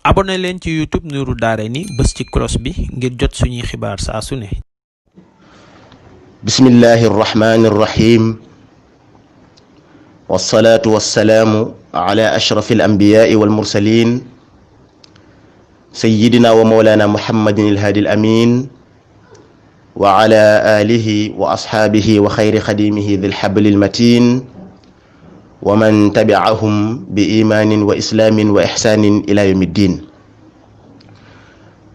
abonné leen ci YouTube Nourou Darayni bës ci cloche bi ngir jot suñuy xibaar saa su ne. bismillahi rrahmani rrahim wassalaatu wassalaamu ala ashrafi alanbiyaai walmursalin sayyidina wa mawlana muhammadin alhaadi alamin wa ala alihi wa ashaabihi wa xayri xadimihi dhi lxabli almatin wa man tabi'ahum bi imaanin wa islaamin wa ixsaanin ila yawmi ddin.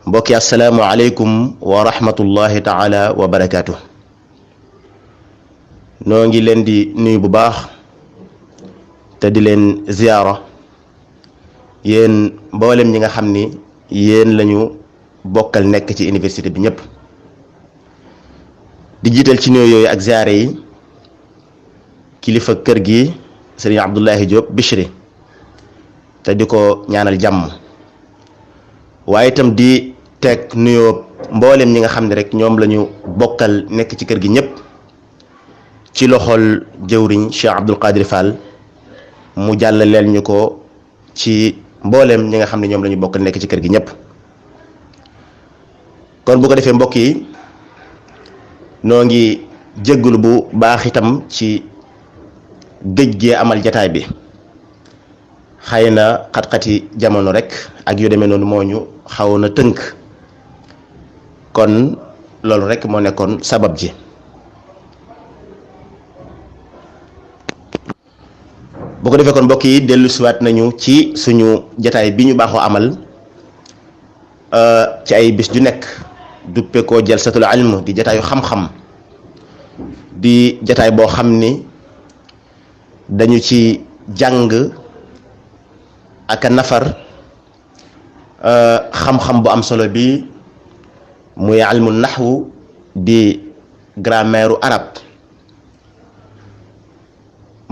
mbokki assalaamu aleykum wa rahmatullahi taala wa barakaatu. noo ngi leen di nuyu bu baax te di leen ziyaara yéen mboolem ñi nga xam ni yéen lañu bokkal nekk ci université bi ñëpp di jiital ci nuyu yooyu ak ziyaare yi kilifa kër gi sëriñ Abdullahi Diop Bichri te di ko ñaanal jàmm waaye itam di teg nuyoo mboolem ñi nga xam ne rek ñoom lañu bokkal nekk ci kër gi ñëpp ci loxol jëwriñ Cheikh Abdul Qadir Fall mu jàllaleel ñu ko ci mboolem ñi nga xam ne ñoom lañu bokkal nekk ci kër gi ñëpp. kon bu ko defee mbokk yi noo ngi jéggulu bu baax itam ci géej gee amal jataay bi xëy na xat-xati jamono rek ak yu demee noonu moo ñu xaw na tënk kon loolu rek moo nekkoon sabab ji. bu ko defee kon mbokk yi dellu siwaat nañu ci suñu jataay bi ñu baaxoo amal ci ay bis ju nekk duppe ko jalsatul ilm di jataayu xam-xam di jataay boo xam ni dañu ci jàng ak nafar xam-xam bu am solo bi muy ilmu naxwu di grammaire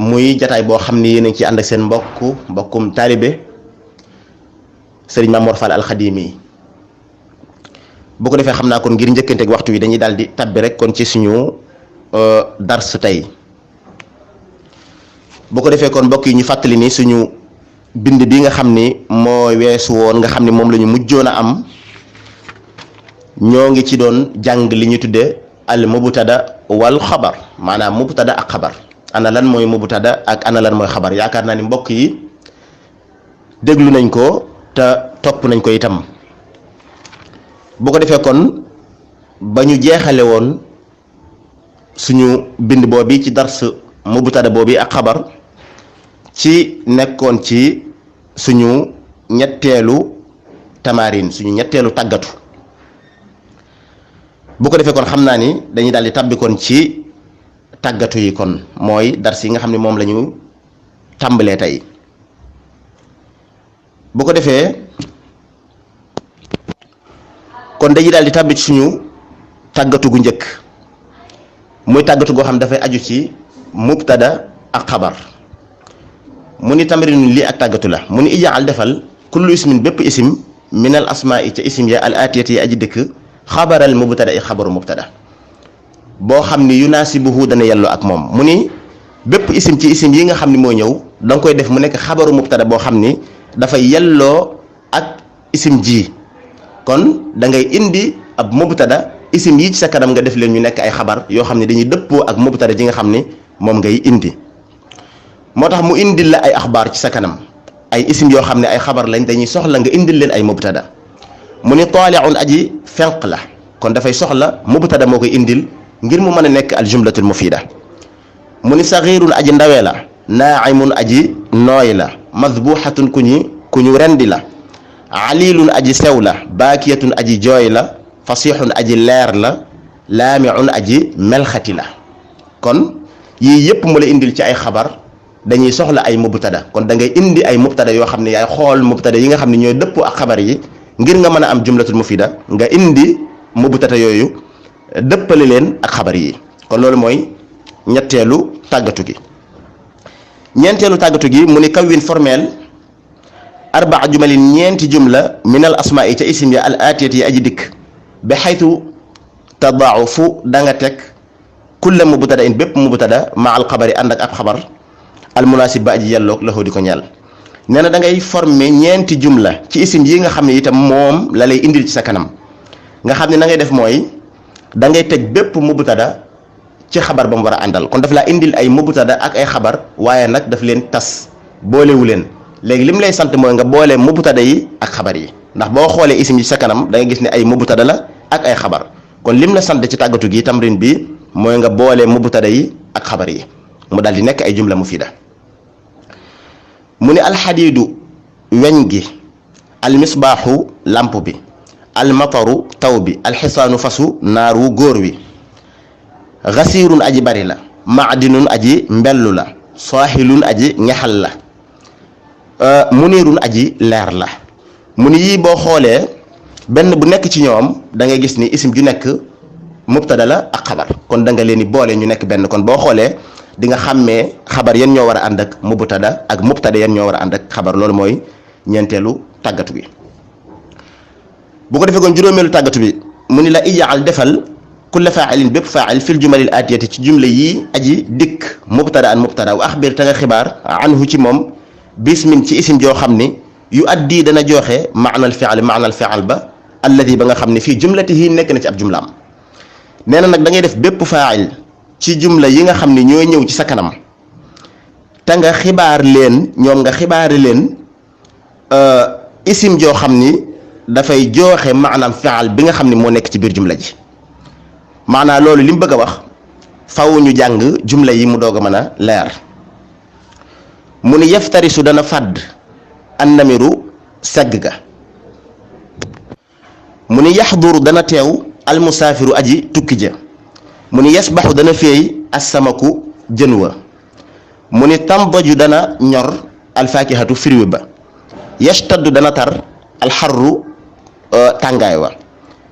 muy jataay boo xam ni yéen a ngi ci ànd ak seen mbokkum taalibe sëriñ Mamour Fall alxadimi. bu ko defee xam naa kon ngir njëkkante ak waxtu wi dañuy daal di tabbi rek kon ci suñu dars tey. bu ko defee kon mbokk yi ñu fàttali ni suñu bind bi nga xam ni moo weesu woon nga xam ni moom la ñu mujjoon a am ñoo ngi ci doon jàng li ñu tuddee al mubtada wal xabar maanaam mubtada ak xabar ana lan mooy mubtada ak ana lan mooy xabar yaakaar naa ni mbokk yi déglu nañ ko te topp nañ ko itam. bu ko defee kon ba ñu jeexale woon suñu bind boobi ci dars mubtada boobi ak xabar ci nekkoon ci suñu ñetteelu tamarin suñu ñetteelu tàggatu. bu ko defee kon xam naa ni dañuy daal di tàbbi kon ci tàggatu yi kon mooy dars yi nga xam ne moom la ñu tàmbalee tey. bu ko defee kon dañuy daal di tàbbi ci suñu tàggatu gu njëkk muy tàggatu goo xam dafay aju ci mubtada ak xabar. mu ni tamrin lii ak tàggatu la mu ni ijaal defal kullu ismin bépp isim minal asmaa i ca isim ya al atiyati yi aji dëkk xabaral mubtada i xabaru mubtada boo xam ni yunaasibuhu dana yelloo ak moom. mu ni bépp isim ci isim yi nga xam ni moo ñëw da nga koy def mu nekk xabaru mubtada boo xam ni dafay yelloo ak isim ji kon da ngay indi ab mubtada isim yi ci sa kanam nga def leen ñu nekk ay xabar yoo xam ne dañuy dëppoo ak mubtada ji nga xam ni moom ngay indi. moo tax mu indil la ay axbaar ci sa kanam ay isim yoo xam ne ay xabar lañ dañuy soxla nga indil leen ay mubtada. mu ni taali'un aji fenq la kon dafay soxla mubtada moo koy indil ngir mu mën a nekk al jumlatul mufida. mu ni saxiirun aji ndawee la naa'imun aji nooy la madbuhatun ku ñu rendi la alilun aji sew la baakiyatun aji jooy la fasixun aji leer la laami'un aji melxati la. kon yii yépp mu la indil ci ay xabar dañuy soxla ay mubtada kon da ngay indi ay mubtada yoo xam ne yaay xool mubtada yi nga xam ne ñooy dëppoo ak xabar yi ngir nga mën a am jumlatul mufida nga indi mubtada yooyu dëppale leen ak xabar yi. kon loolu mooy ñetteelu tàggatu gi. ñeenteelu tàggatu gi mu ni kawwin formel arbaa jumalin ñeenti jumla minal asmaa yi ca isim ya al atiyati yi aji dikk ba xaytu tadaaw fu da nga teg kulla mubtada in bépp mubtada ma al xabari ànd ak ab xabar al munaasib ba aji yelloog la di ko ñeel nee na da ngay former ñeenti jumla ci isim yi nga xam ne itam moom la lay indil ci sa kanam nga xam ne na ngay def mooy da ngay teg bépp mubtada ci xabar ba mu war a àndal kon daf laa indil ay mubtada ak ay xabar waaye nag daf leen tas boolewu leen léegi lim lay sant mooy nga boole mubtada yi ak xabar yi ndax boo xoolee isim yi ci sa kanam da nga gis ne ay mubtada la ak ay xabar kon lim la sant ci tàggatu gi tamrin bi mooy nga boole mubtada yi ak xabar yi mu daal di nekk ay jumla mufida mu ne alxadiidu weñ gi almisbaaxu lamp bi almataru taw bi alxisaanu fasu naaru góor wi xasiirun aji bari la maadinun aji mbellu la saaxilun aji ñaxal la muniirun aji leer la mu ni yii boo xoolee benn bu nekk ci ñoom da ngay gis ni isim ju nekk mubtada la ak xabar kon da nga leen di boole ñu nekk benn kon boo xoolee di nga xàmmee xabar yan ñoo war a ànd ak mubtada ak mubtada yan ñoo war a ànd ak xabar loolu mooy ñeenteelu tàggatu bi bu ko defee kon juróomeelu tàggatu bi mu ni la ijaal defal kulla faailin bépp faail fil jumalil atiyati ci jumla yi aji dikk mubtada an mubtada wa axbir te nga xibaar anhu ci moom bismin ci isim joo xam ni yu addi dana joxe maanal fial ba alladi ba nga xam ne fii jumlatihi nekk na ci ab jumlaam nee na nag da ngay def bépp faail ci jumla yi nga xam ni ñooy ñëw ci sa kanam te nga xibaar leen ñoom nga xibaari leen isim joo xam ni dafay joxe maanaam fial bi nga xam ni moo nekk ci biir jumla ji maanaam loolu li mu bëgg a wax faw ñu jàng jumla yi mu doog a mën a leer mu ni yaftarisu dana fàdd an namiru segg ga mu ni yaxduru dana teew almusaafiru aji tukki ja mu ni yasbaxu dana feey assamaku jën wa mu ni tambaju dana ñor alfaakihatu firiwi ba yashtaddu dana tar alxarru tàngaay wa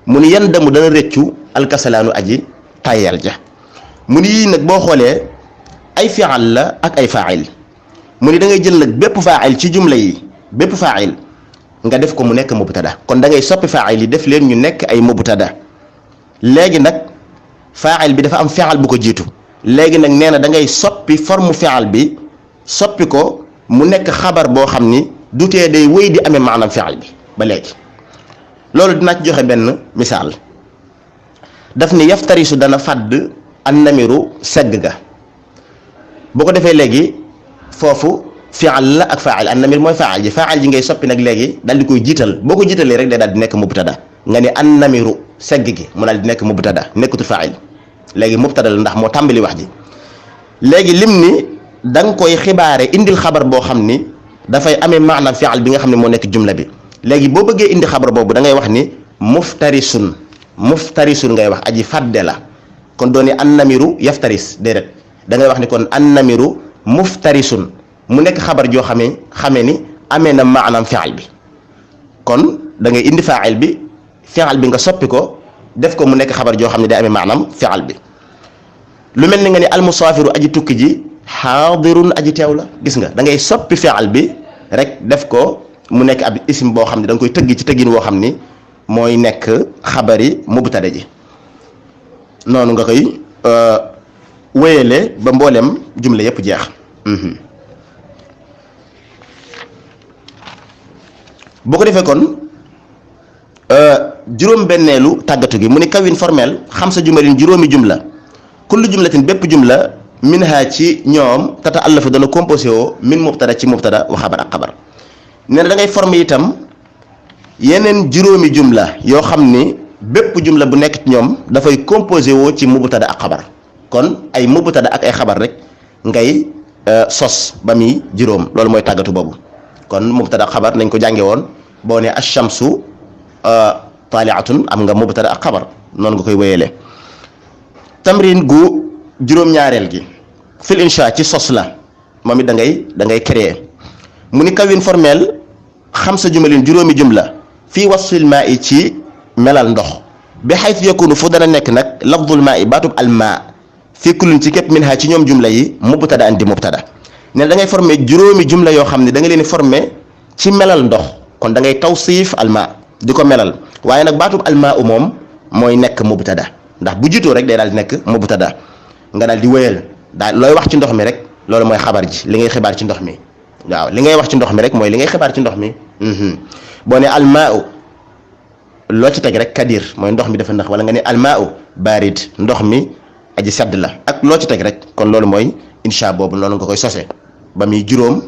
mu ni yan damu dana rëccu alkasalaanu aji tayal ja mu ni yii nag boo xoolee ay fial la ak ay fail mu ni da ngay jël nag bépp fail ci jumla yi bépp fail nga def ko mu nekk mubtada kon da ngay soppi fail yi def leen ñu nekk ay mubtada léegi nag fail bi dafa am fial bu ko jiitu léegi nag nee na da ngay soppi forme fial bi soppi ko mu nekk xabar boo xam ni du tee day wéy di amee maanaam fial bi ba léegi loolu dinaa ci joxe benn misaal daf ni yaftarisu dana fàdd an namiru segg ga boo ko defee léegi foofu fial la ak faal an namir mooy faal ji ngay soppi nag léegi daal di koy jiital boo ko jiitalee rek day daal di nekk mubtada nga ni an namiru segg gi mu daal di nekk mubtada nekkatul faal léegi mubtada la ndax moo tàmbali wax ji léegi lim ni da nga koy xibaare indil xabar boo xam ni dafay amee maanaam fial bi nga xam ne moo nekk jumla bi léegi boo bëggee indi xabar boobu da ngay wax ni muftarisun ngay wax aji fàdde la kon dooni an namiru yaftaris déedéet da ngay wax ni kon an namiru muftarisun mu nekk xabar joo xamee ni amee na maanaam fial bi kon da ngay indi fail bi fial bi nga soppi ko def ko mu nekk xabar joo xam ne day amee maanaam fial bi lu mel ni nga ni almusaafiru aji tukki ji xaadirun aji teew la gis nga da ngay soppi fial bi rek def ko mu nekk ab isim boo xam ne da nga koy tëgg ci tëggin woo xam ni mooy nekk xabari mubtada ji noonu nga koy wéyale ba mboolem jumla yépp jeex boo ko defee kon juróom benneelu tàggatu gi mu ni kawin formel xam sa jumalin juróomi jumla kullu jumlatin bépp jumla minha ci ñoom tata allafa dana composé woo min mubtada ci mubtada wa xabar ak xabar nee na da ngay former itam yeneen juróomi jumla yoo xam ni bépp jumla bu nekk ci ñoom dafay composé woo ci mubtada ak xabar kon ay mubtada ak ay xabar rek ngay sos ba muy juróom loolu mooy tàggatu boobu kon mubtada ak xabar nañ ko jànge woon boo ne ash-shamsu taaliatun am nga mubtada ak xabar noonu nga koy wéyale tamrin gu juróom-ñaareel gi fil insha ci sos la moom it da ngay créer mu ni kawin formel xam sa jumalin juróomi jumla fii wasfil maa i ci melal ndox bi xaytu yakunu fu dana nekk nag lafdul maa i baatub almaa fii kullin ci képp min ha ci ñoom jumla yi mubtada andi mubtada ne da ngay formé juróomi jumla yoo xam ne da nga leen formé ci melal ndox kon da ngay tawsiif almaa di ko melal waaye nag baatub almaa u moom mooy nekk mubtada ndax bu jiitoo rek day daal di nekk mubtada nga daal di wéyal daal looy wax ci ndox mi rek loolu mooy xabar ji li ngay xibaar ci ndox mi waaw li ngay wax ci ndox mi rek mooy li ngay xibaar ci ndox mi boo ne almaau loo ci teg rek kadir mooy ndox mi dafa nax wala nga ne almaau barid ndox mi aji sedd la ak loo ci teg rek kon loolu mooy insha boobu noonu nga koy sose ba muy juróom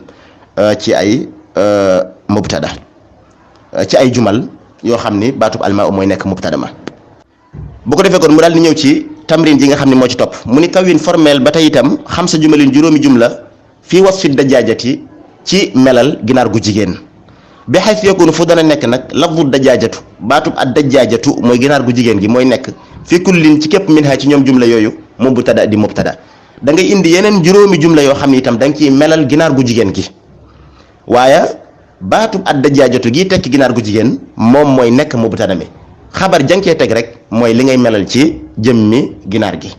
ci ay mubtada ci ay jumal yoo xam ni baatub almaau mooy nekk mubtada ma bu ko defee kon mu daal di ñëw ci tamrin ji nga xam ne moo ci topp mu ni kawin formel ba tey itam xam sa jumalin juróomi jumla fii wasfi dajaajati ci melal ginaar gu jigéen bi xay yakunu fu dana nekk nag lafdu dajaajatu baatub ad dajaajatu mooy ginaar gu jigéen gi mooy nekk fi kullin ci képp minha ci ñoom jumla yooyu mubtada di mubtada da ngay indi yeneen juróomi jumla yoo xam ne itam da nga ciy melal ginaar gu jigéen gi waaye baatub ad dajaajatu gi tekki ginaar gu jigéen moom mooy nekk mubtada mi xabar jànkee teg rek mooy li ngay melal ci jëmmi ginaar gi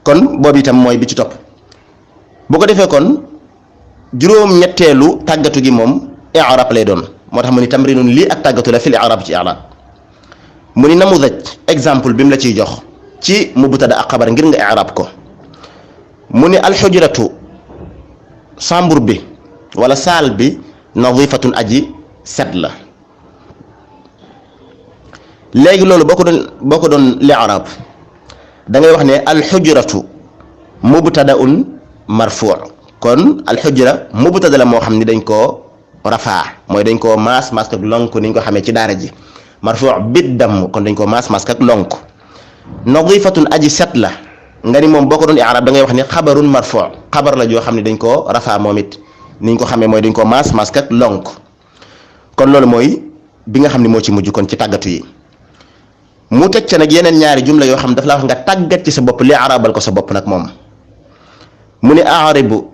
kon boobu itam mooy bi ci topp bu ko defee kon juróom ñetteelu tàggatu gi moom i'rab lay doon moo tax mu ni tamrinun lii ak tàggatu la fil i'rab ci i'rab mu ni namudaj exemple bi mu la ciy jox ci mubtada ak xabar ngir nga i'rab ko mu ni alxujratu sambur bi wala saal bi nadifatun aji set la léegi loolu boo ko doon li'rab da ngay wax ne alxujratu mubtadaun marfuu kon alxujra mubtada la moo xam ni dañ koo rafaa mooy dañ koo maas ak lonk ni ñu ko xamee ci daara ji marfuu bid damm kon dañ koo maas ak lonk nadifatun aji set la nga ni moom boo ko doon i'rab da ngay wax ne xabarun marfuu xabar la joo xam ne dañ koo rafaa moom it ni ñu ko xamee mooy dañ koo maas ak lonk kon loolu mooy bi nga xam ne moo ci mujj kon ci tàggatu yi mu teg ca nag yeneen ñaari jumla yoo xam daf laa wax nga tàggat ci sa bopp li arabal ko sa bopp nag moom mu ni aribu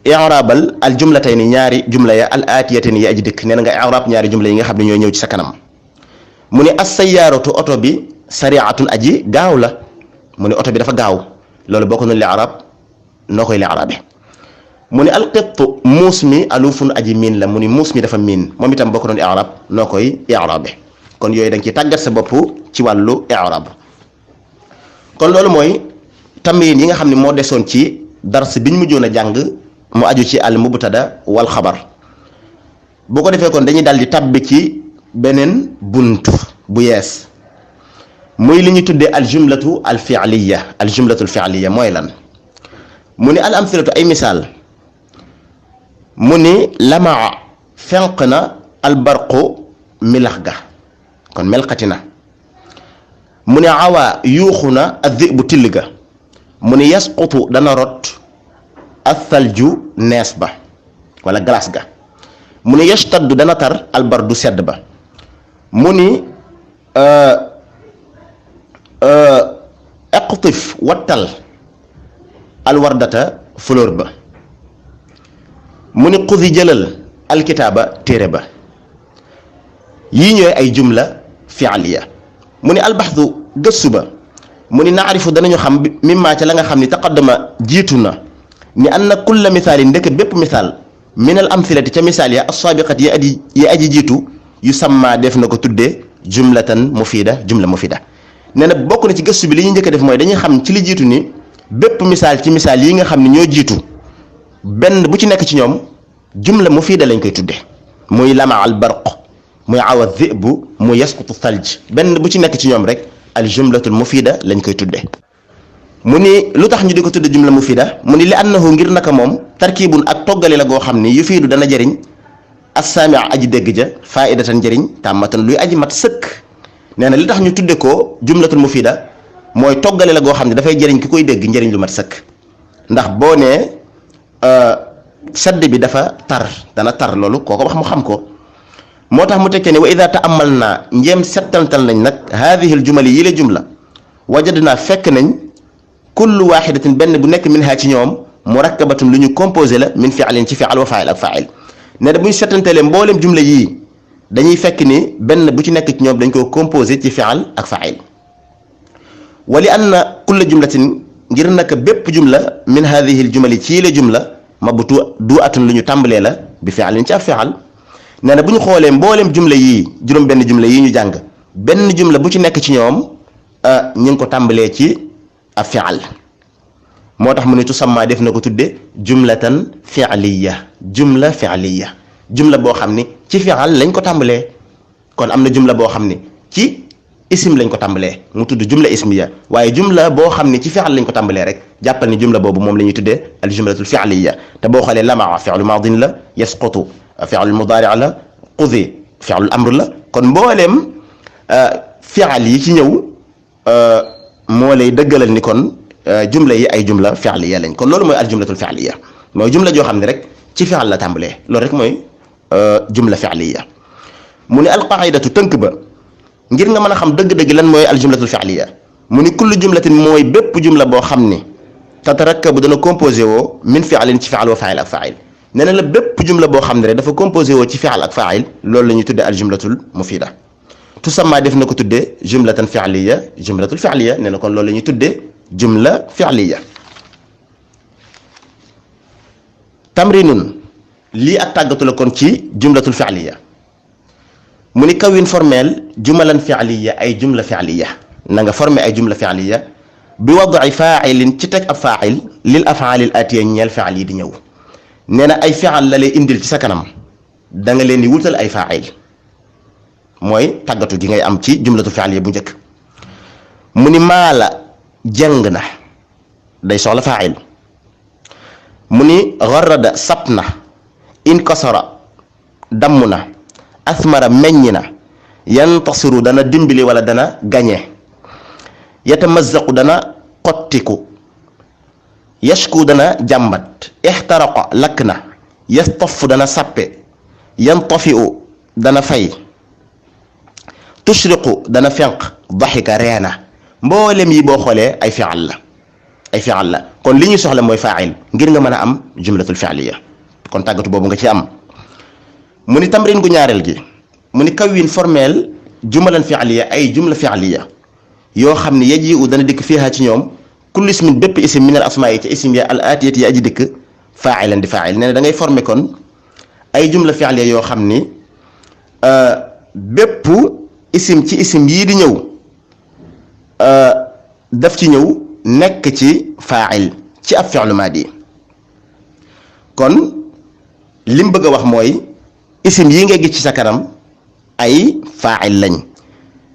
i'rabal al jumlatayni ñaari jumla ya al aatiyatayni ya aji dëkk nee na nga i'rab ñaari jumla yi nga xam ne ñoo ñëw ci sa kanam mu ni as-sayyaaratu oto bi sari'atun aji gaaw la mu ni oto bi dafa gaaw loolu boo ko noonu li arab noo koy li arabe mu ni alqittu muus mi alufun aji miin la mu ni muus mi dafa miin moom itam boo ko doon i'rab noo koy i'rabe kon yooyu da nga ciy tàggat sa bopp ci wàllu i'rab kon loolu mooy tamrin yi nga xam ne moo desoon ci dars biñ mujjoon a jàng mu aju ci al mubtada wal xabar boo ko defee kon dañuy daal di tabbi ci beneen buntu bu yees muy li ñuy tuddee al jumlatu al fi'liya mooy lan mu ni al amthilatu ay misaal mu ni lamaa fenq na al barqu milax ga kon melxati na mu ne awa yuuxu na adhibu till ga mu ne yasqutu dana rot athalju nees ba wala glace ga mu ne yashtaddu dana tar albardu sedd ba mu ni aqtif wattal alwardata fleur ba mu ni xudi jëlal alkitaaba téere ba yii ñooy ay jumla fi'liya mu ni albaxdu gëstu ba mu ni naarifu danañu xam mimma ca la nga xam ni taqaddama jiitu na ni anna kulla misaalin ndekk bépp misaal min al amthilati ca misaal ya as-saabiqat ya aji jiitu yu samma def na ko tuddee jumlatan mufida jumla mufida nee na bokk na ci gëstu bi li ñuy njëkk a def mooy dañuy xam ci li jiitu ni bépp misaal ci misaal yi nga xam ne ñoo jiitu benn bu ci nekk ci ñoom jumla mufida lañ koy tuddee muy lama al barq muy awa dhibu muy yasqutu thalj benn bu ci nekk ci ñoom rek al jumlatul mufida lañ koy tudde mu ni lu tax ñu di ko tudde jumla mufida mu ni li annahu ngir naka moom tarkibun ak toggale la goo xam ni yufiidu dana jëriñ as-saami' aji dégg ja faidatan njëriñ tàmmatan luy aji mat sëkk nee na li tax ñu tudde ko jumlatul mufida mooy toggale la goo xam ne dafay jëriñ ki koy dégg njëriñ lu mat sëkk ndax boo nee sedd bi dafa tar dana tar loolu kooko wax mu xam ko moo tax mu tekkee ne wa ida taamal naa njéem settantal nañ nag haadihi al jumali yi la jumla wajadnaa fekk nañ kullu waxidatin benn bu nekk min ha ci ñoom murakkabatun lu ñu composé la min fi'lin ci fi'al wa fa'il ak fa'il ne da bu ñu settantalee mboolem jumla yii dañuy fekk ni benn bu ci nekk ci ñoom dañ ko composé ci fi'al ak fa'il wa li anna kulla jumlatin ngir naka bépp jumla min haadihi al jumali ci la jumla mabdu'atun lu ñu tàmbalee la bi fi'lin ci ak fi'al nee na bu ñu xoolee mbooleem jumla yii juróom benn jumla yii ñu jàng benn jumla bu ci nekk ci ñoom ñu ngi ko tàmbalee ci ab fi'al moo tax mu ne tusamma def na ko tudde jumlatan fi'liya jumla boo xam ni ci fi'al lañ ko tàmbalee. kon am na jumla boo xam ni ci isim lañ ko tàmbalee mu tudd jumla ismiya waaye jumla boo xam ni ci fi'al lañ ko tàmbalee rek jàppal ni jumla boobu moom la ñuy tuddee al jumlatul fi'liya te boo xoolee lamaa fi'lu maadin la yasqutu fi'lu mudaari' la qudi fi'lu amr la kon mbooleem fi'al yi ci ñëw moo lay dëggalal ni kon jumla yi ay jumla fi'liya lañ kon loolu mooy al jumlatul fi'liya mooy jumla joo xam ne rek ci fi'al la tàmbalee loolu rek mooy jumla fi'liya mu ni alqaidatu tënk ba ngir nga mën a xam dëgg-dëgg lan mooy aljumlatul fi'liya mu ni kullu jumlatin mooy bépp jumla boo xam ni tatarakkabu dana composé woo min fi'lin ci fi'al wa fa'il ak fa'il nee na la bépp jumla boo xam ne rek dafa composé woo ci fi'al ak fa'il loolu la ñuy tuddee aljumlatul mufida tusamma def na ko tuddee jumlatan fi'liya jumlatul fi'liya nee na kon loolu la ñuy tuddee jumla fi'liya. tamrinun lii ak tàggatu la kon ci jumlatul fi'liya mu ni kawin formel jumalan fi'liya ay jumla fi'liya na nga formé ay jumla fi'liya bi wadi fa'ilin ci teg ab fa'il lil af'alil atiya ñeel fi'al yi di ñëw nee na ay fi'al la lay indil ci sa kanam da nga leen di wutal ay fa'il mooy tàggatu gi ngay am ci jumlatu fi'liya bu njëkk mu ni maala jàng na day soxla fa'il mu ni gharrada sap na inkasara damm na asmara meññ na yantasiru dana dimbali wala dana gañe yatamazzaqu dana xottiku yashku dana jàmbat ixtaraqa lakk na yastafu dana sappe yantafiu dana fay tushriqu dana fenq daxika reena mboolem yi boo xoolee ay fi'al la kon li ñuy soxla mooy fa'il ngir nga mën a am jumlatul fi'liya kon tàggatu boobu nga ci am mu ni tamrin gu ñaareel gi mu ni kawin formel jumalan fi'liya ay jumla fi'liya yoo xam ne yaji'u dana dikk fiiha ci ñoom kullu ismin bépp isim min al asmaa yi ci isim ya al aatiyati yi aji dikk fa'ilan di fa'il nee na da ngay former kon ay jumla fi'liya yoo xam ni bépp isim ci isim yii di ñëw daf ci ñëw nekk ci fa'il ci ab fi'lu maadi kon lim bëgg a wax mooy isim yi nga gis ci sa kanam ay fa'il lañ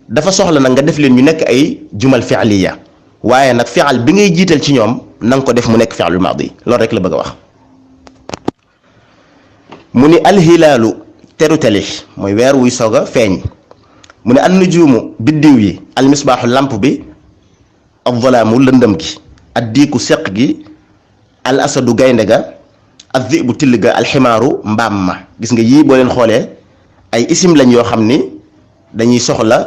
dafa soxla nag nga def leen ñu nekk ay jumal fi'liya waaye nag fi'al bi ngay jiital ci ñoom na nga ko def mu nekk fi'lu maadi loolu rek la bëgg a wax mu ni alhilaalu terutali mooy weer wuy soog a feeñ mu ne an nujuumu biddiw yi almisbaaxu lamp bi advolaamu lëndëm gi ad diiku seq gi al asadu gaynde ga ad dhibu till ga alximaaru mbaam ma gis nga yii boo leen xoolee ay isim lañ yoo xam ni dañuy soxla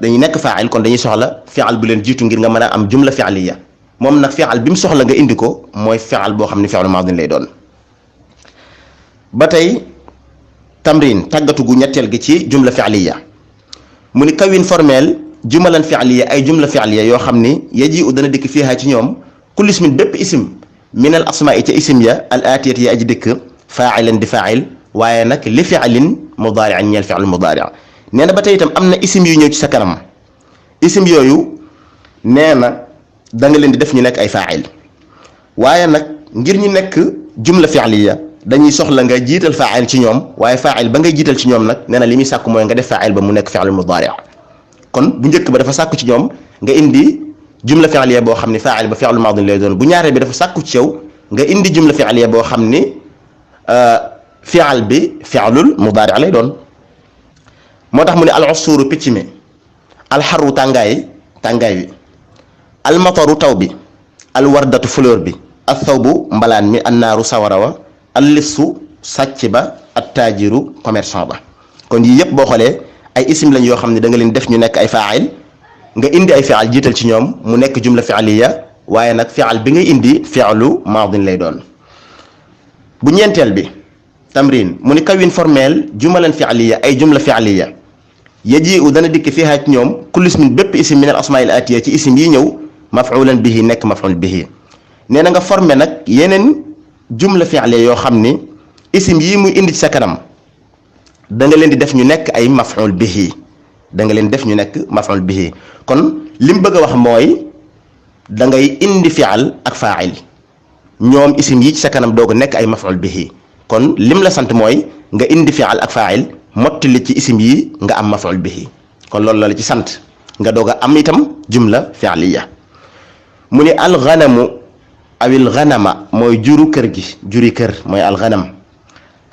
dañuy nekk fa'il kon dañuy soxla fi'al bu leen jiitu ngir nga mën a am jumla fi'liya moom nag fi'al bi mu soxla nga indi ko mooy fi'al boo xam ni fi'lu maadin lay doon ba tey tamrin tàggatu gu ñetteel gi ci jumla fi'liya mu ni kawin formel jumalan fi'liya ay jumla fi'liya yoo xam ni yaji'u dana dikk fiiha ci ñoom kullu ismin bépp isim min al asmaa'i ca isim ya al aatiyati ya aji dikk fa'ilan di fa'il waaye nag li fi'lin mudaari'an ñeel fi'l mudaari' nee na ba tey itam am na isim yu ñëw ci sa kanam isim yooyu nee na da nga leen di def ñu nekk ay fa'il waaye nag ngir ñu nekk jumla fi'liya dañuy soxla nga jiital fa'il ci ñoom waaye fa'il ba ngay jiital ci ñoom nag nee na li muy sàkku mooy nga def fa'il ba mu nekk fi'l mudaari' kon bu njëkk ba dafa sàkku ci ñoom nga indi jumla fi'liya boo xam ni fa'il ba fi'l maadi lay doon bu ñaareel bi dafa sàkku ci yow nga indi jumla fi'liya boo xam ni fi'al bi fi'lul mudaari' lay doon moo tax mu ne al usuru picc mi alxaru tàngaay bi almataru taw bi alwardatu fleur bi athawbu mbalaan mi annaaru sawara wa allissu sàcc ba attaajiru commerçant ba kon yii yëpp boo xoolee ay isim lañ yoo xam ne da nga leen def ñu nekk ay fa'il nga indi ay fi'al jiital ci ñoom mu nekk jumla fi'liya waaye nag fi'al bi ngay indi fi'lu maadin lay doon bu ñeenteel bi tamrin mu ni kawin formel jumalan fi'liya ay jumla fi'liya yaji'u dana dikk fiiha ci ñoom kullu ismin bépp isim min al asmaa'il aatiya ci isim yi ñëw maf'ulan bihi nekk maf'ul bihi nee na nga formé nag yeneen jumla fi'liya yoo xam ni isim yii muy indi ci sa kanam da nga leen di def ñu nekk ay maf'ul bihi da nga leen def ñu nekk maf'ul bihi kon li mu bëgg a wax mooy da ngay indi fi'al ak fa'il ñoom isim yi ci sa kanam doog a nekk ay maf'ul bihi kon lim la sant mooy nga indi fi'al ak fa'il mottali ci isim yi nga am maf'ul bihi kon loolu la ci sant nga doog a am itam jumla fi'liya mu ni alxanamu awil xanama mooy juru kër gi juri kër mooy alxanam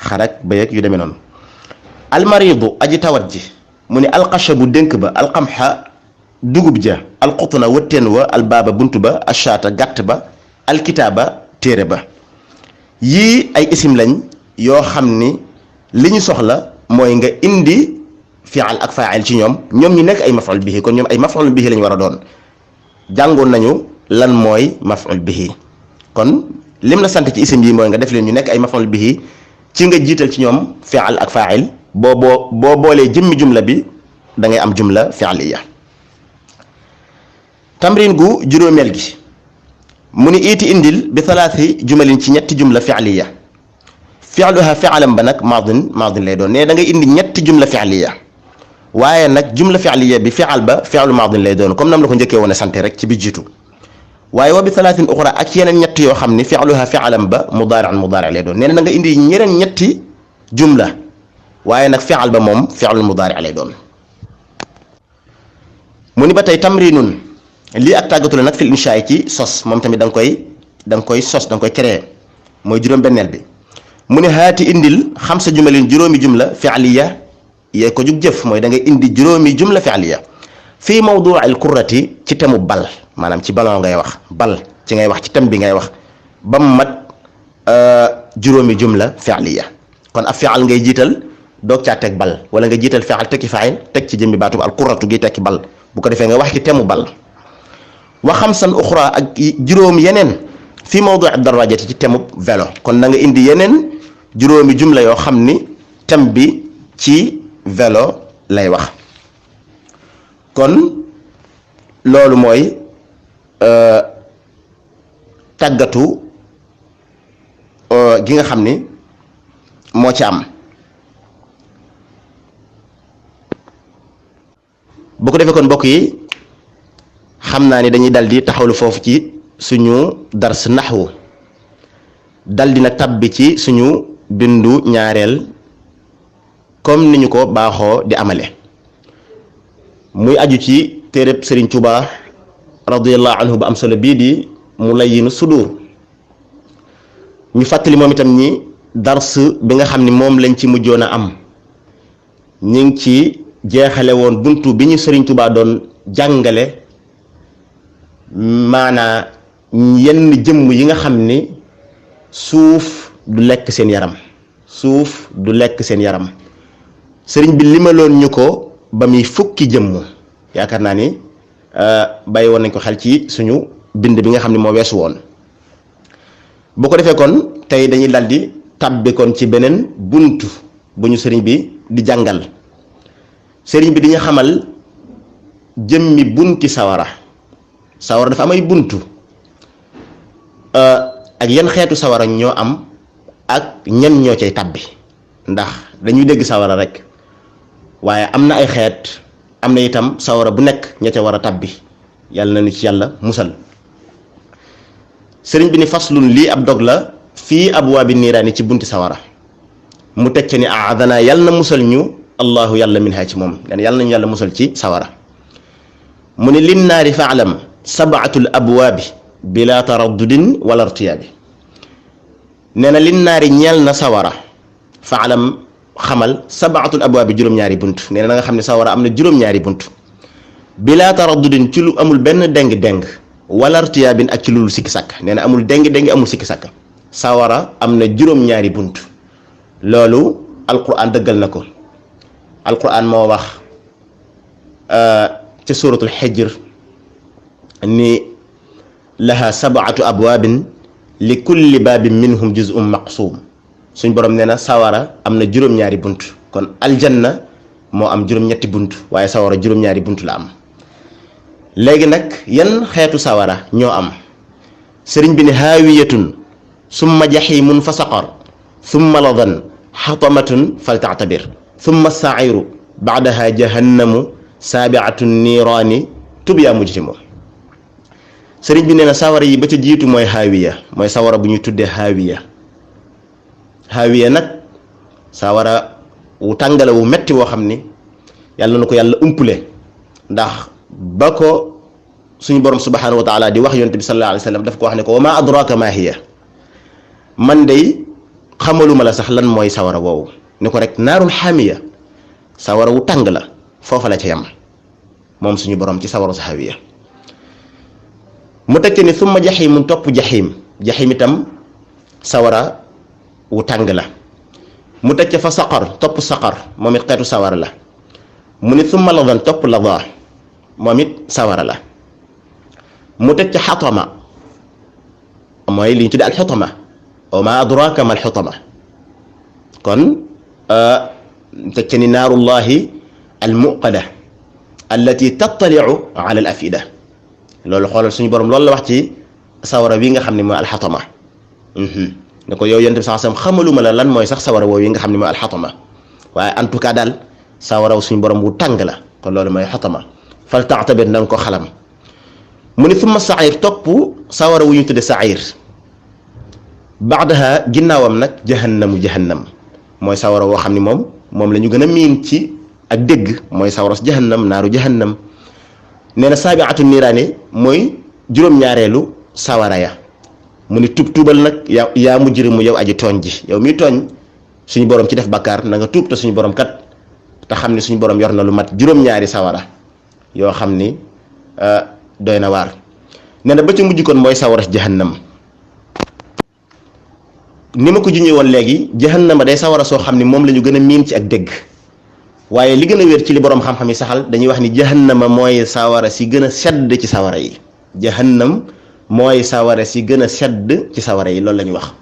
xarak bayeg yu demee noonu almaridu aji tawat ji mu ni alxashabu dénk ba alxamxa dugub ja alxutna wëtteen wa albaaba bunt ba ashaata gàtt ba alkitaaba téere ba yii ay isim lañ yoo xam ni li ñu soxla mooy nga indi fi'al ak fa'il ci ñoom ñu nekk ay maf'ul bihi kon ñoom ay maf'ul bihi lañ war a doon jàngoon nañu lan mooy maf'ul bihi kon lim la sant ci isim yi mooy nga def leen ñu nekk ay maf'ul bihi ci nga jiital ci ñoom fi'al ak fa'il boo boolee jëmmi jumla bi da ngay am jumla fi'liya tamrin gu juróomeel gi mu ni iiti indil bi thalathi jumalin ci ñetti jumla fi'liya fi'luha fi'alam ba nag maadin lay doon ne da ngay indi ñetti jumla fi'liya waaye nag jumla fi'liya bi fi'al ba fi'lu maadin lay doon comme nam la ko njëkkee woon a sante rek ci bi jiitu waaye wa bi thalathin uxra ak yeneen ñett yoo xam ni fi'luha fi'alam ba mudaari lay doon nee na da nga indi ñeneen ñetti jumla waaye nag fi'al ba moom fi'lu mudaari lay doon mu ni ba tey tamrinun lii ak tàggatu la nag fil inshaa ci sos moom tamit da nga koy sos da nga koy créer mooy juróom-benneel bi mu ne haati indil xamsa jumalin juróomi jumla fi'liya yee ko jug jëf mooy da ngay indi juróomi jumla fi'liya fii mawdu'il kurrati ci temu bal maanaam ci ballon ngay wax bal ci ngay wax ci tem bi ngay wax ba mu mat juróomi jumla fi'liya kon ab fi'al ngay jiital doog caa teg bal wala nga jiital fi'al tekki fa'il teg ci jëmmi baatu al kurratu gi tekki bal bu ko defee nga wax ci temu bal wa xamsan uxra ak juróom yeneen fii mawdu'i darajati ci temu vélo kon da nga indi yeneen juróomi jumla yoo xam ni tem bi ci vélo lay wax kon loolu mooy tàggatu gi nga xam ni moo ci am bu ko defee kon mbokk yi xam naa ni dañuy daldi taxawlu foofu ci suñu dars naxwu daldi nag tabbi ci suñu bindu ñaareel comme ni ñu ko baaxoo di amale muy aju ci téereb Sëriñ Tuubaa radiyallahu anhu ba am solo bii di Mulayyinu Sudur ñu fàttali moom itam ñi dars bi nga xam ni moom lañ ci mujjoon a am ñi ngi ci jeexale woon buntu bi ñu Sëriñ Tuubaa doon jàngale maanaa yenn jëmm yi nga xam ni suuf du lekk seen yaram sëriñ bi limaloon ñu ko ba muy fukki jëmm yaakaar naa ni bàyyi woon nañ ko xel ci suñu bind bi nga xam ne moo weesu woon bu ko defee kon tey dañuy daldi tàbbi kon ci beneen buntu bu ñu sëriñ bi di jàngal sëriñ bi di ñu xamal jëmmi bunti sawara dafa am ay buntu ak yan xeetu sawara ñoo am ak ñan ñoo cay tàbbi ndax dañuy dégg sawara rek waaye am na ay xeet am na itam sawara bu nekk ña ca war a tàbbi yàlla na nu ci yàlla musal sëriñ bi ni faslun lii ab dog la fii abwaabi niiraani ci bunti sawara mu teg ci ni aadana yàlla na musal ñu allahu yàlla min haa ci moom leen yàlla nañu yàlla musal ci sawara mu ni lin naari faalam sabaatul abwaabi bila taraddudin wala irtiyaabi nee na lin naari ñeel na sawara faalam xamal sabaatul abwaabi juróom-ñaari bunt nee na nga xam ne sawara am na juróom-ñaari bunt bila taraddudin ci lu amul benn déng-déng wala irtiyaabin ak ci lu sikki sàkk nee na amul déng-déng amul sikki sàkk sawara am na juróom-ñaari bunt loolu alquran dëggal na ko alquran moo wax ca suratul xijr ni laha sab'atu abwaabin li kulli baabin minhum juz'un maqsuum suñ borom nee na sawara am na juróom-ñaari bunt kon aljanna moo am juróom-ñetti bunt waaye sawara juróom-ñaari bunt la am léegi nag yan xeetu sawara ñoo am sëriñ bi ne haawiyatun summa jaxiimun fa saqar summa ladan xatamatun faltactabir summa sairu baadaha jahannamu saabiatun niiraani tubyaa mujrimu sëriñ bi nee na sawara yi ba ca jiitu mooy haawiya mooy sawara bu ñuy tuddee haawiya nag sawara wu tàngale wu metti woo xam ni yàlla na ko yàlla umpule ndax ba ko suñu borom subhanahu wa taala di wax yonent bi sallallahu alayhi wa sallam daf ko wax ne ko wa ma adraka ma hiya man day xamaluma la sax lan mooy sawara woowu ni ko rek naarul xaamiya sawara wu tàng la foofa la ca yam moom suñu borom ci sawara haawiya mu tekki ni summa jaxiimun topp jaxiim itam sawara wu tàng la mu teg ca fa saqar topp saqar moom it xeetu sawara la mu ni summa ladan topp lada moom it sawara la mu teg ca xatama mooy li ñu tudde alxutama wa ma adraka ma alxutama kon teg ca ni naarullahi almuqada allati tattaliu ala al afida loolu xoolal suñu borom loolu la wax ci sawara wi nga xam ne mooy alxatama ne ko yow yonent bi sax xamaluma la lan mooy sax sawara woowu yi nga xam ne mooy alxatama waaye en tout cas daal sawara suñu borom wu tàng la kon loolu mooy xatama fal taxtabir na nga ko xalam mu ne summa sair topp sawara wu ñu tudde sair baadaha ginnaawam nag jahannam mooy sawara woo xam ne moom la ñu gën a miin ci ak dégg mooy sawara jahannam naaru jahannam nee na saabiatu niiraani mooy juróom-ñaareelu sawara ya mu ni tuubal nag yaa mujrimu yow aji tooñ ji yow miy tooñ suñu borom ci def bakkaar na nga tuub te suñu borom kat te xam ni suñu borom yor na lu mat juróom-ñaari sawara yoo xam ni doy na waar nee na ba ci mujj kon mooy sawara jahannam ni ma ko junjee woon léegi jahannama day sawara soo xam ni moom la ñu gën a miin ci ak dégg waaye li gën a wér ci li borom xam-xam yi saxal dañuy wax ni jahannama mooy sawara si gën a sedd ci sawara yi jahannam mooy sawara si gën a sedd ci sawara yi loolu la ñuy wax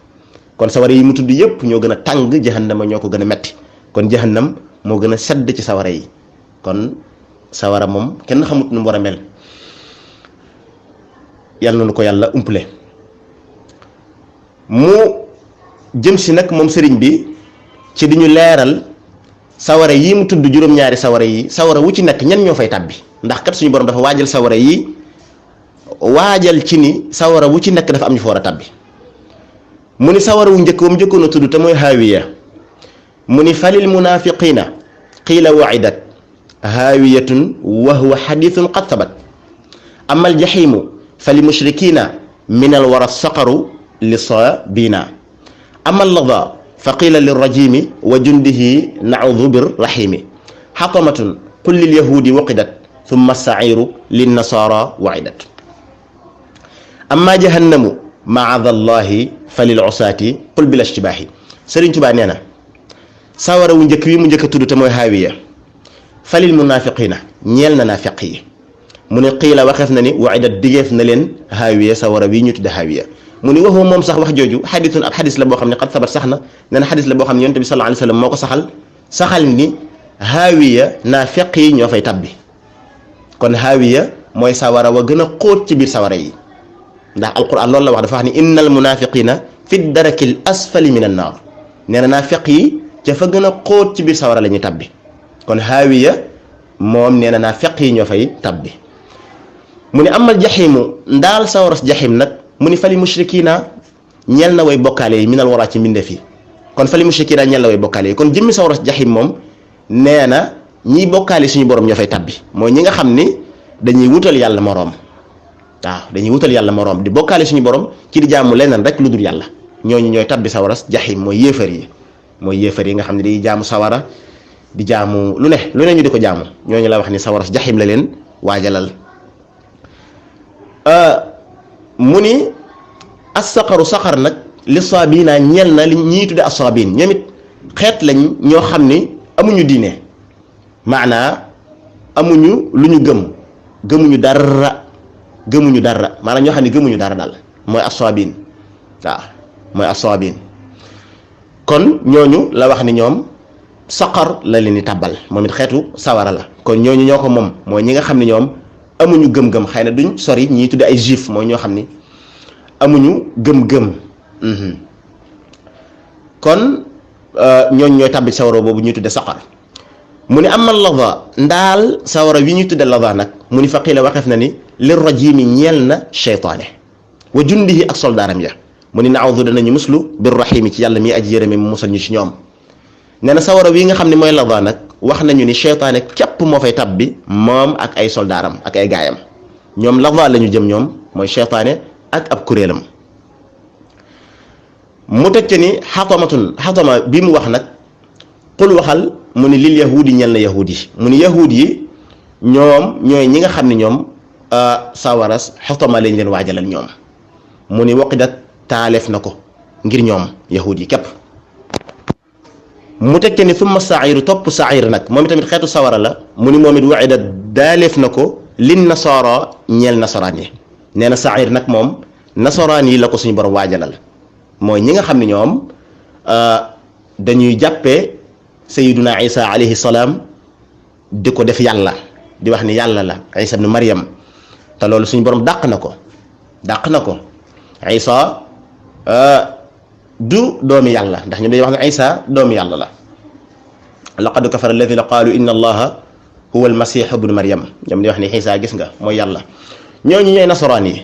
kon sawara yi mu tudd yépp ñoo gën a tàng jahannama ñoo ko gën a metti kon jahannam moo gën a sedd ci sawara yi kon sawara moom kenn xamut nu mu war a mel yàlla na nu ko yàlla umpale mu jëm si nag moom sëriñ bi ci di ñu leeral sawara yi mu tudd juróom-ñaari sawara yi sawara wu ci nekk ñan ñoo fay tàbbi ndax kat suñu borom dafa waajal sawara yi waajal ci ni sawara wu ci nekk dafa am ñu fa war a tàbbi mu ni sawara wu njëkk wa mu njëkkoon a tudd te mooy haawiya mu ni falil munafiqina qiila waidat haawiyatun wa huwa xadithun qad sabat ama aljaximu fali mushrikina min alwara saqaru li sabina ama allada fa qiila lirrajimi wa jundihi naudu birrahimi xatamatun qul lilyahudi waqidat thumma sairu linnasara waidat amma jahannamu maadallahi falil usaati qul bil ishtibaahi Sëriñ Tuubaa nee na sawara wu njëkk wi mu njëkk a tudd te mooy haawiya falil munaafiqiina ñeel na naafiq yi mu ne qiila waxeef na ni waidat digeef na leen haawiya sawara wi ñu tudde haawiya mu ni waxoo moom sax wax jooju xaditun ab xadis la boo xam ne xat sabat sax na nee na xadis la boo xam ne yonent bi sallallahu alayhi wa sallam moo ko saxal ni haawiya naafiq yi ñoo fay tabbi kon haawiya mooy sawara wa gën a xóot ci biir sawara yi ndax alquran loolu la wax dafa wax ni innal munafiqina fi darakil asfali min an naar nee na naafiq yi ca fa gën a xóot ci biir sawara la ñuy tabbi kon haawiya moom nee na naafiq yi ñoo fay tabbi mu ne amal jaximu ndaal sawara jaxim nag mu ni fali mushrikina ñeel na way bokkaale yi minal waraa ci mbindeef yi kon fali mushrikina ñeel na way bokkaale yi kon jëmmi sawara jaxim moom nee na ñiy bokkaale suñu borom ñoo fay tabbi mooy ñi nga xam ni dañuy wutal yàlla moroom waaw dañuy wutal yàlla moroom di bokkaale suñu borom ci di jaamu leneen rek lu dul yàlla ñooñu ñooy tabbi sawara jaxim mooy yéefar yi nga xam ne day jaamu sawara di jaamu lu ne ñu di ko jaamu ñooñu la wax ni sawara jaxim la leen waajalal mu ni as-saqaru saqar nag li saabina ñeel na li ñuy tudde as-saabin ñoom it xeet lañ ñoo xam ni amuñu diine maanaa amuñu lu ñu gëmuñu dara maanaam ñoo xam ne gëmuñu dara daal mooy as-saabin waaw mooy as-saabin kon ñooñu la wax ni ñoom saqar la leen di tàbbal moom it xeetu sawara la kon ñooñu ñoo ko moom mooy ñi nga xam ne ñoom amuñu gëm-gëm xëy na duñ sori ñii tudde ay juif mooy ñoo xam ni amuñu gëm-gëm kon ñooñ ñooy tàbbi sawara boobu ñuy tudde saqar mu ni amal lava ndaal sawara wi ñuy tudde lava nag mu ni faqiila waxeef na ni lir rajimi ñeel na sheytaane wa jundihi ak soldaaram ya mu ni naawdu danañu muslu bir rahimi ci yàlla mi aji yërëme mu musal ñu ci ñoom. nee na sawara wi nga xam ne mooy lava nag wax nañu ni sheytaane képp moo fay tab bi moom ak ay soldaaram ak ay gaayam ñoom lava la ñu jëm ñoom mooy sheytaane ak ab kuréelam. mu teg ci ni xatama bi mu wax nag xul waxal mu ni lil yahudi ñel na yahud yi mu ni yahud yi ñoom ñooy ñi nga xam ne ñoom sawaras xatama lañ leen waajalal ñoom mu ni waqidat taaleef na ko ngir ñoom yahud yi képp. mu teg ci ni summa sairu topp sair nag moom itamit xeetu sawara la mu ni moom it waqidat daaleef na ko lin nasara ñeel nasaraan yi nee na sair nag moom nasaraan yi la ko suñu borom waajalal mooy ñi nga xam ne ñoom dañuy jàppee sayiduna isa alayhi salaam di ko def yàlla di wax ni yàlla la isa ibn maryam te loolu suñu borom dàq na ko isa du doomi yàlla ndax ñu dañuy wax ne isa doomi yàlla la laqad kafara alladina qaalu inna allaha huwa almasih ibnu maryam ñoom di wax ni isa gis nga mooy yàlla ñooñu ñooy nasaraan yi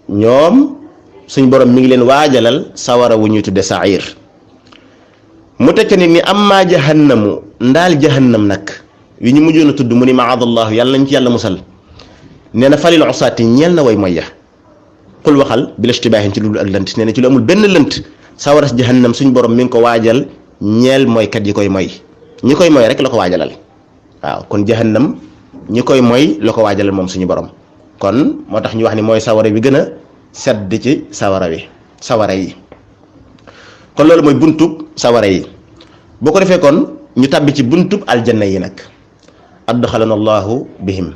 ñoom suñ borom mi ngi leen waajalal sawara wu ñuy tudde sair mu tekk nit ni amma jahannamu ndaal jahannam nag wi ñu mujjoon a tudd mu ni maadallahu yàlla nañ ci yàlla musal nee na falil usaati ñeel na way mooy ya xul waxal bi la istibaahin ci lu ak lënt nee na ci lu amul benn lënt sawara si jahannam suñ borom mi ngi ko waajal ñeel mooykat yi koy moy ñi koy moy rek la ko waajalal waaw kon jahannam ñi koy moy la ko waajalal moom suñu borom kon moo tax ñu wax ni mooy sawara bi gën a sedd ci sawara yi kon loolu mooy buntub sawara yi boo ko defee kon ñu tàbbi ci buntub aljanna yi nag adxalana allahu bihim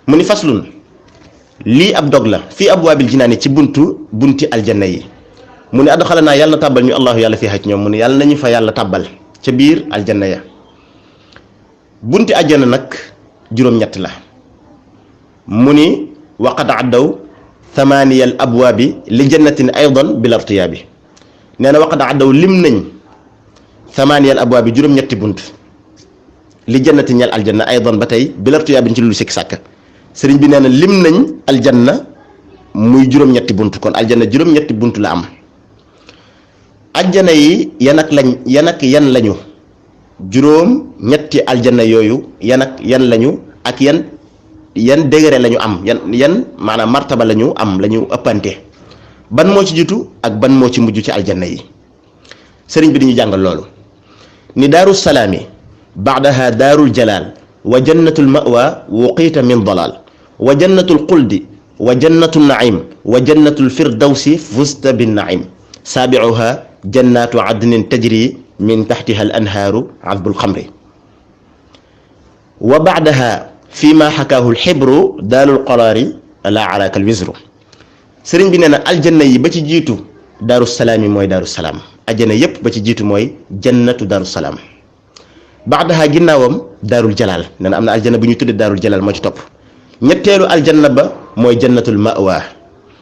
mu ni faslun lii ab dog la fii abwaabil jinaani ci bunti aljanna yi mu ni adxalanaa yàlla na tàbbal ñu allahu yàlla fii xaj ñoom mu ni yàlla nañu fa yàlla tàbbal ca biir aljanna ya bunti aljanna nag juróom-ñett la mu ni waqad addaw thamaniyal abwaabi li jannatin aydan bil irtiyaabi nee na waqad addaw lim nañ thamaniyal abwaabi juróom-ñetti bunt li jannatin ñeel aljanna aydan ba tey bil irtiyaabi ci lu sikk sàkk sëriñ bi nee na lim nañ aljanna muy juróom-ñetti bunt kon aljanna juróom-ñetti bunt la am aljanna yi yan ak yan lañu juróom-ñetti aljanna yooyu yan ak yan lañu ak yan degré lañu am yan maanaam martaba lañu am lañu ëppante ban moo ci jiitu ak ban moo ci mujj ci aljanna yi sëriñ bi dañuy jàngal loolu ni daaru salaami baadaha daarul jalaal wa jannatul mawa wuqiita min dalal wa jannatul xuldi wa jannatul naim wa jannatul firdawsi fusta bin naim saabiuha jannatu adnin tajri min taxtiha al anhaaru azbul xamri wa baadaha fii ma xakaahu lxibru daalul qaraari la alaaka alwisru sëriñ bi nee na aljanna yi ba ci jiitu daaru salaam yi mooy daaru salaam aljanna yépp ba ci jiitu mooy jannatu daaru salaam baadaha ginnaawam daarul jalaal nee na am na aljanna bu ñuy tudde daarul jalaal moo ci topp ñetteelu aljanna ba mooy jannatul mawa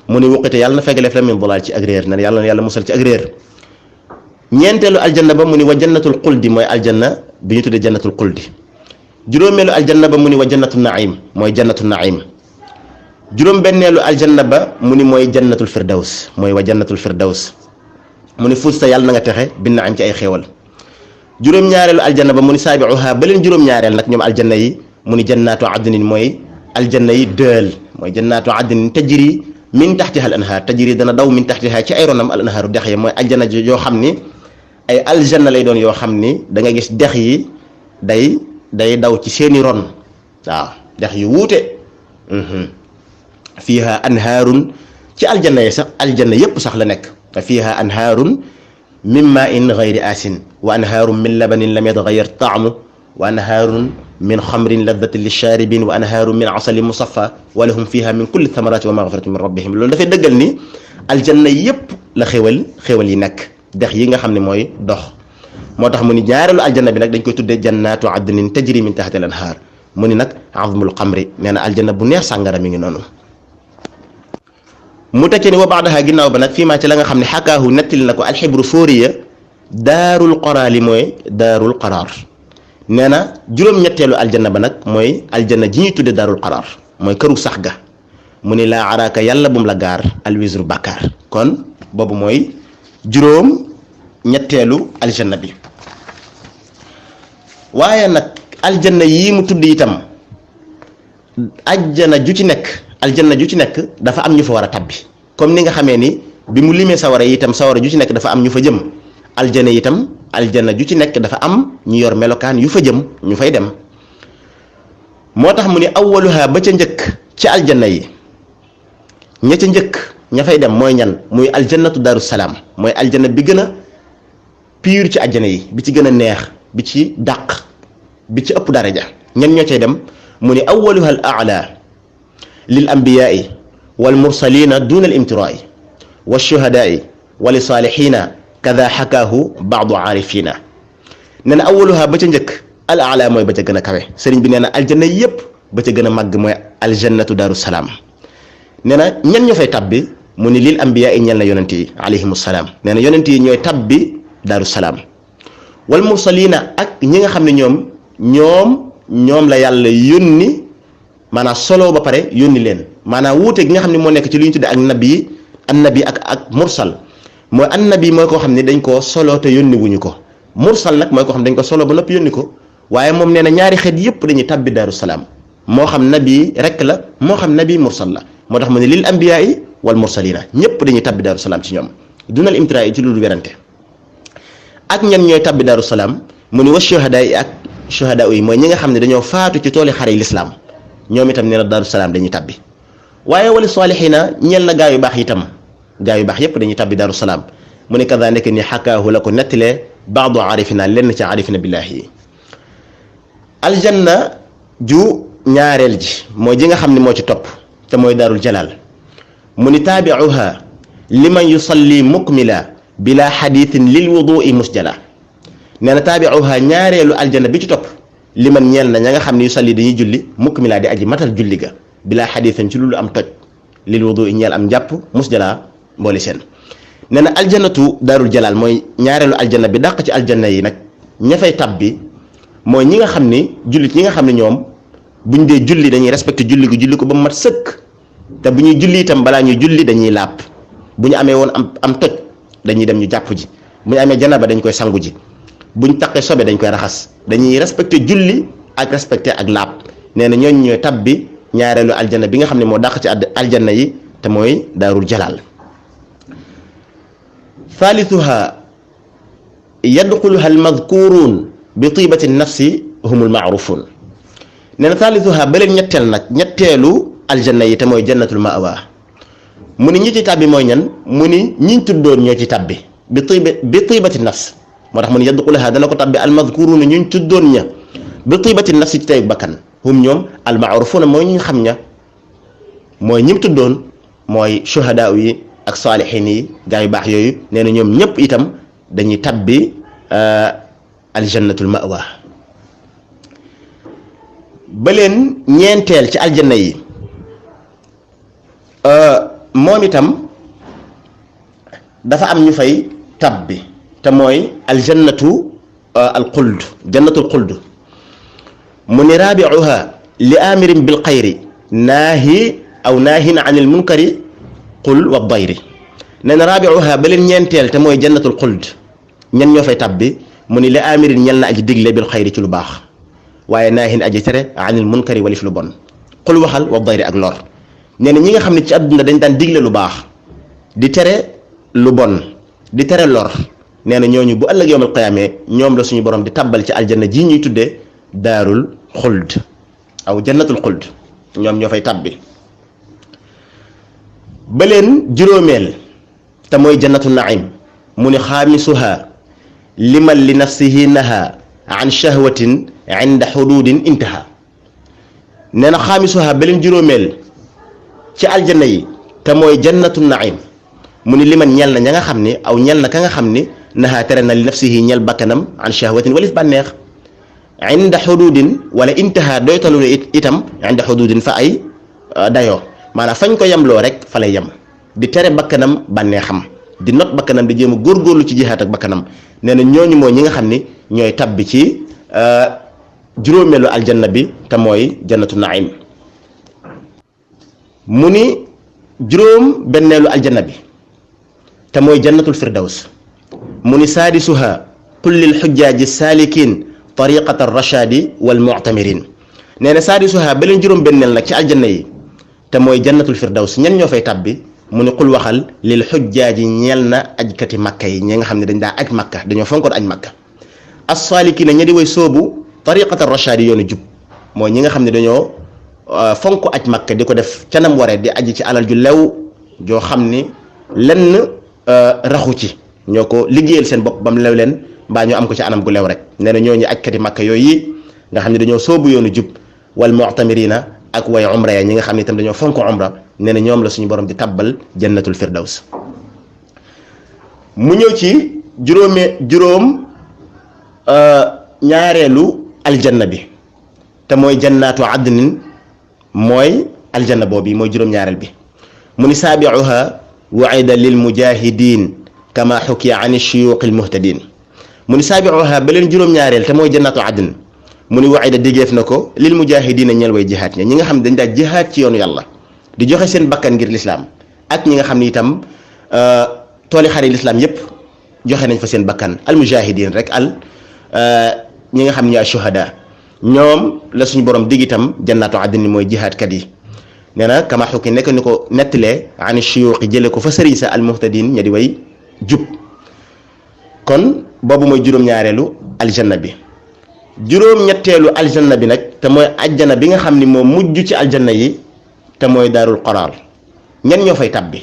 mu ni wuqite yàlla na feggaleef la min dalaal ci ak réer nee na yàlla musal ci ak réer ñeenteelu aljanna ba mu ni wa jannatul xuldi mooy aljanna bi ñu tudde jannatul xuldi juróomeelu aljanna ba mu ni wa jannatu naim mooy jannatu naim juróom benneelu aljanna ba mu ni mooy jannatul firdaws mooy wa jannatul firdaws mu ni fuusta yàlla na nga texe bi naim ci ay xéewal juróom-ñaareelu aljanna ba mu ni saabiuha ba leen juróom-ñaareel nag ñoom aljanna yi mu ni jannaatu adnin mooy aljanna yi dël mooy jannaatu adnin tajri min taxtiha al anhaar tajri dana daw min taxtiha ci ay ronam al anhaaru dex yi mooy aljanna yoo xam ni ay aljanna lay doon yoo xam ni da nga gis dex yi day daw ci seeni ron waaw dex yu wuute fiiha anhaarun ci aljanna yi sax aljanna yépp sax la nekk fiiha anhaarun min maa in gayri asin wa anhaarun min labanin lam yatagayyar taamu wa anhaarun min xamrin ladatin lishaaribin wa anhaarun min asalin musaffa wa lahum fiiha min kulli thamaraati wa magfiratin min rabbihim loolu dafay dëggal ni aljanna yépp la xéwal yi nekk dex yi nga xam ne mooy dox moo tax mu ni ñaareelu aljanna bi nag dañ koy tuddee jannaatu adnin tajri min tahti al anhaar mu ni nag azmul xamri nee na aljanna bu neex sàngara mi ngi noonu mu tekkee ni wa baadaha ginnaaw ba nag fii maa ci la nga xam ne xakaahu nettali na ko alxibru fóoriya daarul qaraali mooy daarul qaraar nee na juróom-ñetteelu aljanna ba nag mooy aljanna ji ñuy tudde daarul qaraar mooy këru sax ga mu ni laa araaka yàlla bum la gaar alwisru bàkkaar. kon boobu mooy juróom ñetteelu aljanna bi. waaye nag aljanna yii mu tudd itam aljanna ju ci nekk dafa am ñu fa war a tabbi comme ni nga xamee ni bi mu limee sawara yi itam sawara ju ci nekk dafa am ñu fa jëm. aljanna itam aljanna ju ci nekk dafa am ñu yor melokaan yu fa jëm ñu fay dem. moo tax mu ni awwaluha ba ca njëkk ci aljanna yi ña ca njëkk ña fay dem mooy ñan muy aljannatu daru salaam mooy aljanna bi gën a pur ci aljanna yi bi ci gën a neex bi ci dàq bi ci ëpp daraja. ñan ñoo cay dem mu ni awwaluha al a'la lil anbiyaai wal mursalina duna al imtiraai wa shuhadaai wa li saalihina kada xakaahu baadu aarifina. nee na awwaluha ba ca njëkk al a'la mooy ba ca gën a kawe. sëriñ bi nee na aljanna yépp ba ca gën a màgg mooy aljannatu daru salaam. nee na ñan ñoo fay tabbi mu ni lil anbiyaai ñel na yonent yi alayhimu salaam. nee na yonent yi ñooy tabbi daru salaam. wal mursalina ak ñi nga xam ne ñoom la yàlla yónni maanaam solo ba pare yónni leen maanaam wuute gi nga xam ne moo nekk ci li ñu tudde ak nabi ak mursal mooy annabi mooy koo xam ne dañ koo solo te yónni wuñu ko. mursal nag mooy koo xam ne dañ ko solo ba noppi yónni ko. waaye moom nee na ñaari xeet yëpp dañuy tabbi daaru salaam moo xam nabi rek la moo xam nabi mursal la. moo tax mu ne lil anbiyaai wal mursalina ñëpp dañuy tabbi daaru salaam ci ñoom dunal imtiraa yi ci lu werante. ak ñan ñooy tabbi daaru salaam mu ni wa shuhadaa yi ak shuhadaa yi mooy ñi nga xam ne dañoo faatu ci tooli xare yi lislaam ñoom itam nee na daaru salaam dañuy tabbi. waaye wali saalihina ñeel na gaa yu baax itam gaa yu baax yëpp dañuy tabbi daaru salaam mu ni kaza nekk ni xakaahu la ko nettalee baadu aarifina lenn ci aarifina billaahi yi. aljanna ju ñaareel ji mooy ji nga xam ne moo ci topp te mooy daarul jalaal mu ni taabiuha liman yusalli mukmila bila xadiisin lil wudui musjala. nee na taabiuha ñaareelu aljanna bi ci topp liman ñeel na ña nga xam ne yusalli dañuy julli mukmila di aji matal julli ga bila xadiisin ci lu am toj lil wudui ñeel am njàpp musjala mbooli seen. nee na aljannatu daarul jalaal mooy ñaareelu aljanna bi dàq ci aljanna yi nag ña fay tabbi mooy ñi nga xam ni jullit ñi nga xam ne ñoom buñ dee julli dañuy respecté julli ko ba mu mat sëkk te bu ñuy julli itam balaa ñuy julli dañuy làpp bu ñu amee woon am toj dañuy dem ñu jàpp ji bu ñu amee janaba dañ koy sangu ji bu ñu taqee sobe dañ koy raxas dañuy respecté julli ak respecté ak làpp. nee na ñooñu ñooy tabbi ñaareelu aljanna bi nga xam ne moo dàq ci aljanna yi te mooy daarul jalaal. thalithuha yadxuluha almadkuruun bi tiibati nafsi humul maarufun. nee na thalithuha ba leen ñetteelu aljanna yi te mooy jannatul ma'wa mu ni ñi ci tàbbi mooy ñan mu ni ñiñ tuddoon ñoo ci tàbbi bi tiibati nafs moo tax mu ni yadxuluha dana ko tàbbi almadkuruun ñuñ tuddoon ña bi tiibati nafs ci tey bakkan hum ñoom almaarufuna mooy ñu xam ña mooy ñim tuddoon mooy shuhadaa yi ak saalihiin yi gaa yu baax yooyu. nee na ñoom ñëpp itam dañuy tabbi aljannatul ma'wa. ba leen ñeenteel ci aljanna yi moom itam dafa am ñu fay tabbi te mooy aljannatu alxuld jannatul xuld mu ni raabiuha li amirin bil xayri naahin anil munkari qul wa dayri. nee na raabiuha ba leen ñeenteel te mooy jannatul xuld ñan ñoo fay tabbi mu ni li amirin ñel na aji digle bil xayri ci lu baax waaye naahin aji tere anil munkari walif lu bon qul waxal wa dayri ak lor. nee na ñi nga xam ne ci àdduna dañ daan digle lu baax di tere lu bon di tere lor nee na ñooñu bu ëllëg yawmal qiyaamee ñoom la suñu borom di tabbal ci aljanna ji ñuy tuddee daarul xuld aw jannatul xuld ñoom ñoo fay tabbi. ba leen juróomeel te mooy jannatu naim mu ni xaamisuha liman li nafsihi naha an shahwatin inda xududin intaha. nee na xaamisuha ba leen juróomeel ci aljanna yi te mooy jannatu naim mu ni liman ñel na ña nga xam ni aw ñel na ka nga xam ni naha tere na li nafsihi ñel bakkanam an shahwatin walif bànneex inda xududin wala intaha doytalu itam inda xududin fa ay dayoo maanaam fañ ko yemloo rek fa lay yem di tere bakkanam bànneexam di not bakkanam di jéem a góorgóorlu ci jihaat ak bakkanam. nee na ñooñu mooy ñi nga xam ni ñooy tabbi ci juróomeelu aljanna bi te mooy jannatu naim. mu ni juróom benneelu aljanna bi te mooy jannatul firdaws mu ni saadisuha qul lil xujjaaji saalikin tariqata arrashadi wal mu'tamirin nee na saadisuha beneen juróom benneel nag ci aljanna yi te mooy jannatul firdaws ñan ñoo fay tàbbi mu ni qul waxal lil xujjaaji ñeel na ajkati makka yi ñi nga xam ne dañ daa aj makka dañoo fonkoon aj makka as-salikina ña di way soobu tariqata ar-rashadi yoonu jub mooy ñi nga xam ne dañoo fonk aj makka di ko def canam waree di aji ci alal ju lew joo xam ni lenn raxu ci ñoo ko liggéeyal seen bopp ba mu lew leen mbaa ñoo am ko ci anam gu lew rek nee na ñooñu ajkati makka yooyu nga xam ne dañoo soobu yoonu jub wal mu'tamirina ak way umra ya ñi nga xam ne itam dañoo fonk umra nee na ñoom la suñu borom di tabbal jannatul firdaws mu ñëw ci juróom ñaareelu aljanna bi te mooy jannaatu adnin mooy aljanna boobu mooy juróom-ñaareel bi mu ni saabiuha waida lil mujahidin kama xukiya an shuyuq al muhtadin mu ni saabiuha ba leen juróom-ñaareel te mooy jannaatu adn mu ni waida diggeef na ko lil mujahidina ñeel way jihaat ñi nga xam ne dañ daa jihaat ci yoonu yàlla di joxe seen bakkan ngir lislaam ak ñi nga xam ne itam tooli xare lislaam yépp joxe nañ fa seen bakkan al mujahidin rek ñi nga xam ne ñooy shuhada ñoom la suñu borom dig itam jannaatu adni mooy jihaadkat yi nee na kama xukki nekk ni ko nettalee ani shuyuuxi jële ko fa sëriñ sa al muhtadin ña di way jub kon boobu mooy juróom-ñaareelu aljanna bi juróom-ñetteelu aljanna bi nag te mooy ajjana bi nga xam ni moo mujj ci aljanna yi te mooy daarul qaraar ñan ñoo fay tabbi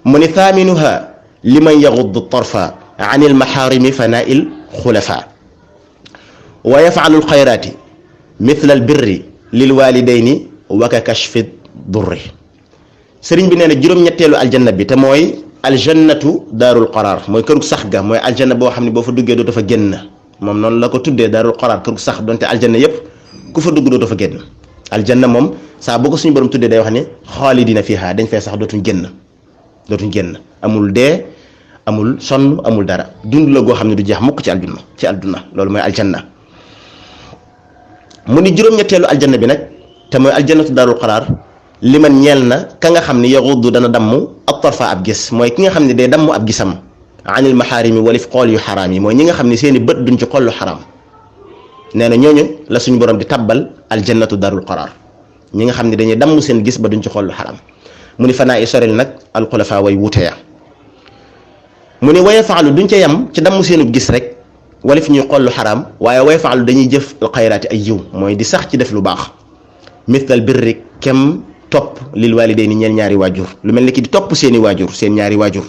mu ni thaminuha liman yaxuddu tarfa an il maxaarimi fanail xulafa wa yafaalu alxayraati mithla albirri lil walidayni wa ka kashfi durri sëriñ bi nee na juróom-ñetteelu aljanna bi te mooy aljannatu daarul qaraar mooy kërug sax ga mooy aljanna boo xam ne boo fa duggee doo fa génn moom noonu la ko tuddee daarul qaraar kërug sax donte aljanna yépp ku fa dugg doo fa génn aljanna moom saa boo ko suñu borom tuddee day wax ni xaalidina fiha dañ fay sax dootuñ génn amul dee amul sonn amul dara dund la goo xam ne du jeex mukk ci àdduna loolu mooy aljanna mu ni juróom-ñetteelu aljanna bi nag te mooy aljannatu daarul qaraar li man ñeel na ka nga xam ne yaxuddu dana damm ab tarfa ab gis mooy ki nga xam ne day damm ab gisam anil maxaarimi walif xool yu xaraam yi mooy ñi nga xam ne seeni bët duñ ci xool lu xaraam nee na ñooñu la suñu borom di tabbal aljannatu daarul qaraar ñi nga xam ne dañuy damm seen gis ba duñ ci xool lu xaraam mu ni fanaa i soril nag alxulafa way wuute ya mu ni waye faalu duñ ca yem ci damm seenub gis rek wala fi ñuy xool lu xaraam waaye way faalu dañuy jëf alxayraati ay yiw mooy di sax ci def lu baax mistal birri kem topp lil walidayni ñeel ñaari waajur lu mel ni ki di topp seeni waajur seen ñaari waajur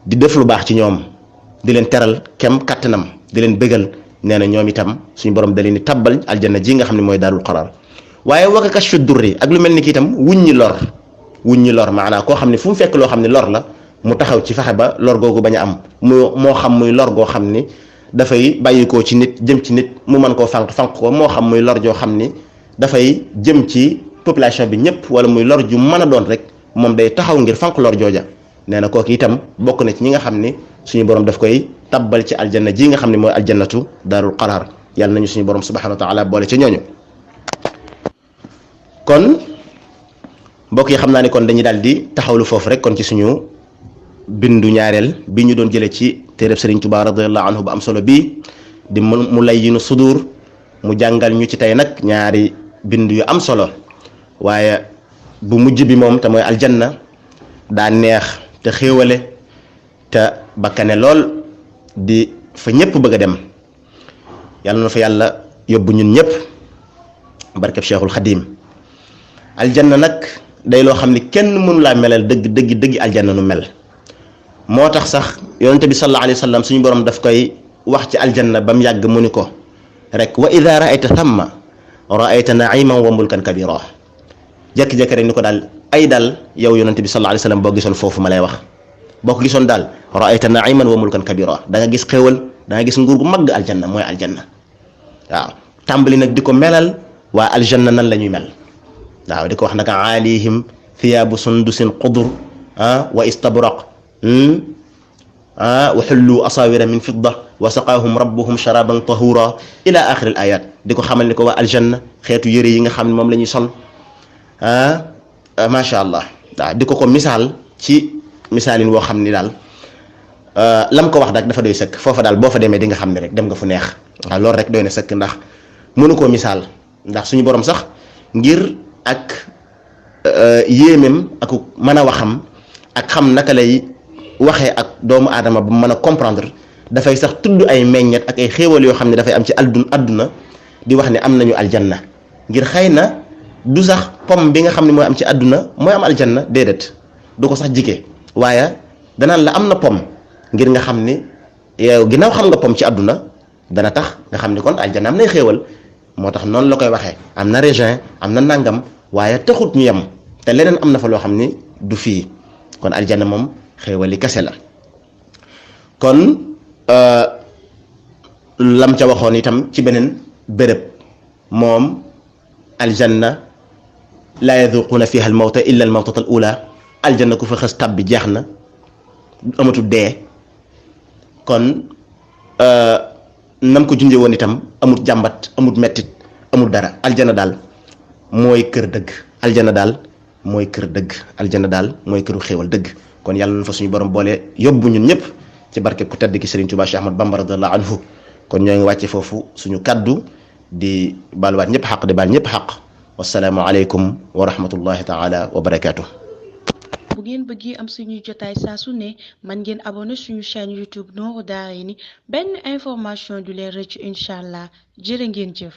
di def lu baax ci ñoom di leen teral kem kattanam di leen bëggal nee na ñoom itam suñu borom da leen di tabbal aljanna ji nga xam ne mooy daarul qaraar waaye waka kashfu durri ak lu mel ni ki itam wuññi lor maanaam koo xam ne fu mu fekk loo xam ne lor la mu taxaw ci fexe ba lor googu bañ a am moo xam muy lor goo xam ni dafay bàyyikoo ci nit jëm ci nit mu mën koo fànq ko moo xam muy lor joo xam ni dafay jëm ci population bi ñëpp wala muy lor ju mën a doon rek moom day taxaw ngir fànq lor jooja nee na kooku itam bokk na ci ñi nga xam ni suñu borom daf koy tabbal ci aljanna ji nga xam ne mooy aljannatu daarul qaraar yàlla nañu suñu borom subhanahu wa taala boole ca ñooñu kon mbokk yi xam naa ni kon dañuy daal di taxawlu foofu rek kon ci suñu bindu ñaareel bi ñu doon jëlee ci téereb Sëriñ Tuubaa radiyallahu anhu bu am solo bii di mu layyinu sudur mu jàngal ñu ci tey nag ñaari bind yu am solo waaye bu mujj bi moom te mooy aljanna daa neex te xéewale te bakkane lool di fa ñëpp bëgg a dem yàlla na fa yàlla yóbbu ñun ñëpp barkeb Cheikhul Xadim aljanna nag day loo xam ni kenn mënu laa melal dëgg aljanna nu mel moo tax sax yonente bi sallallahu alayhi wa sallam suñu borom daf koy wax ci aljanna ba mu yàgg mu ni ko rek wa ida raayta thamma raayta naiman wa mulkan kabira jékki-jékki rek ni ko daal ay daal yow yonente bi sallallahu alayhi wa sallam boo gisoon foofu ma lay wax boo ko gisoon daal raayta naiman wa mulkan kabira da nga gis xéewal da nga gis nguur gu mag aljanna mooy aljanna waaw tàmbali nag di ko melal waa aljanna nan la ñuy mel waaw di ko wax nag aalihim thiyaabu sundusin xudur wa istabraq wa xullu asawira min fidda wa saqaahum rabbuhum sharaban tahura ila axiri al ayat di ko xamal ni ko waa aljanna xeetu yëre yi nga xam ne moom la ñuy sol macha allah waaw di ko misaal ci misaalin woo xam ni daal lam ko wax rek dafa doy sëkk foofa daal boo fa demee di nga xam ne rek dem nga fu neex waaw loolu rek doy na sëkk ndax mënu koo misaal ndax suñu borom sax ngir ak yéemem ak mën a waxam ak xam naka lay waxee ak doomu aadama ba mën a comprendre dafay sax tudd ay meññet ak ay xéewal yoo xam ne dafay am ci àdduna di wax ne am nañu aljanna ngir xëy na du sax pomme bi nga xam ne mooy am ci àdduna mooy am aljanna déedéet du ko sax jike waaye danaan la am na pomme ngir nga xam ni yow ginnaaw xam nga pomme ci àdduna dana tax nga xam ni kon aljanna am nay xéewal moo tax noonu la koy waxee am na raisin am na nangam waaye taxut ñu yem te leneen am na fa loo xam ni du fii kon aljanna moom xéewali kese la kon lam ca waxoon itam ci beneen béréb moom aljanna laa yaduquuna fiha al mawta illa al mawtata al ula aljanna ku fa xës tab bi jeex na amatul dee kon nam ko junjee woon itam amut jàmbat amut mettit amut dara aljanna daal mooy kër dëgg aljanna daal mooy kër dëgg aljanna daal mooy këru xéewal dëgg kon yàlla na fa suñu borom boole yóbbu ñun ñëpp ci barke ku tedd ki Serigne Touba Cheikh Ahmad Bamba radiyallahu anhu kon ñoo ngi wàcce foofu suñu kaddu di baaluwaat ñëpp xaq di baal ñëpp xaq wasalaamu aleykum wa rahmatullahi taala wa barakaatu. bu ngeen bëggee am suñuy jotaay saa su ne man ngeen abonné suñu chaîne YouTube Nourou Darayni benn information du leen rëcc incha allah jërë ngeen jëf.